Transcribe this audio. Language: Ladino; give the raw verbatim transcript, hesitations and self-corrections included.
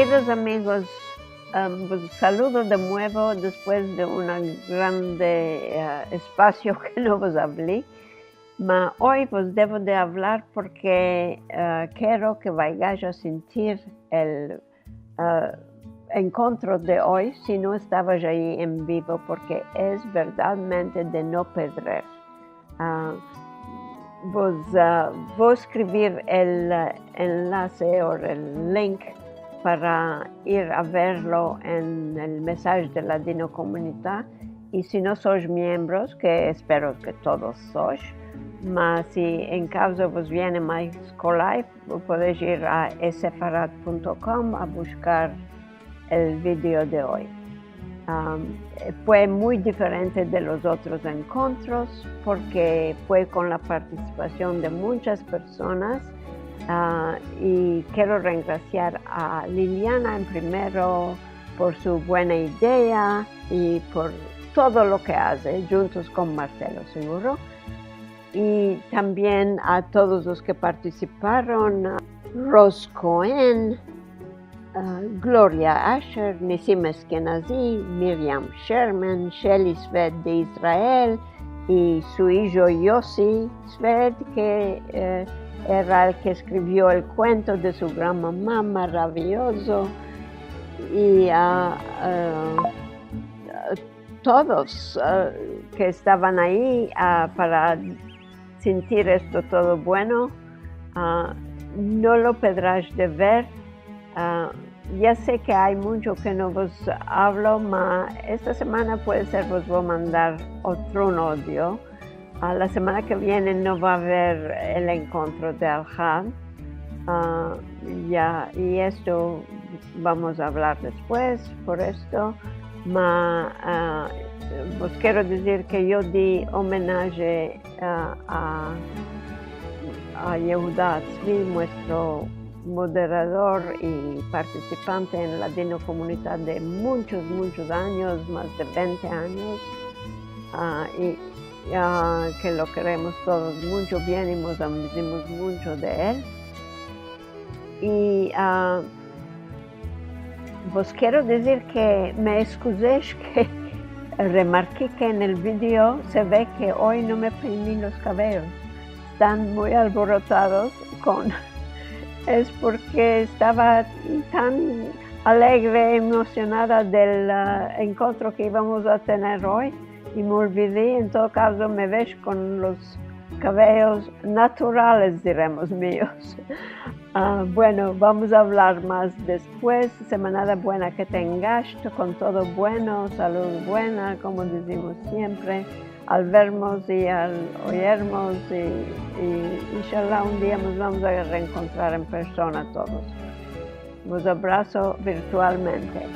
Queridos amigos, em, vos saludo de muevo despues de un grande, eh, espasio ke no vos avli. Ma oy vos devo de avlar porke, eh, kero ke vayas a sintir el, eh, enkontro de oy, si no estavas ayi en bivo, porke es verdadmente de no pedrer. Ah, vos, ah, vo eskrivir el, eh, enlase o el link para ir a verlo en el mesaj de Ladinokomunita. I si no sois miembros, ke espero ke todos sois, ma si en kavzo vos viene mas kolay, podesh ir a esefarad punto kom a bushkar el video de oy. Am, fue muy diferente de los otros enkontros porke fue kon la partisipasion de munchas personas, ah, i kero rengrasiar a Liliana en primero por su buena idea i por todo lo ke aze, djuntos kon Marcelo, seguro. I tambien a todos los ke partisiparon, a Ros Cohen, a Gloria Asher, Nisim Eskenazi, Miriam Sherman, Shelly Sved de Israel i su ijo Yossi Sved, ke, eh, era el ke eskrivio el kuento de su gran mama, maraviozo, i a, eh, todos, eh, ke estavan ayi, ah, para sintir esto todo bueno, ah, no lo pedras de ver. Ah, ya se ke ay muncho ke no vos avlo, ma esta semana puede ser vos vo mandar otro audio. Ah, la semana ke viene no va a aver el enkontro de Alhad. Ah, ya, i esto vamos a avlar despues, por esto. Ma, ah, vos kero dizir ke yo di omenaje, ah, a, a Yehuda Tzvi, muestro moderador i partisipante en Ladinokomunita de munchos, munchos anyos, mas de vente anyos, ah, i, ah, ke lo keremos todos muncho bien i mos amizimos muncho de el. I, ah, vos kero dizir ke me eskuzesh ke remarki ke en el video se ve ke oy no me peini los kaveyos. Estan muy alborotados kon, es porke estava tan alegre, emosionada del, ah, enkontro ke ivamos a tener oy, i me olvidi. En todo kavzo, me vesh kon los kaveyos naturales, diremos, mios. Ah, bueno, vamos a avlar mas despues. Semanada buena ke tengash, kon todo bueno, salud buena, komo dizimos siempre, al vermos i al oyermos, i, i inshallah un dia mos vamos a reenkontrar en persona todos. Vos abraso virtualmente.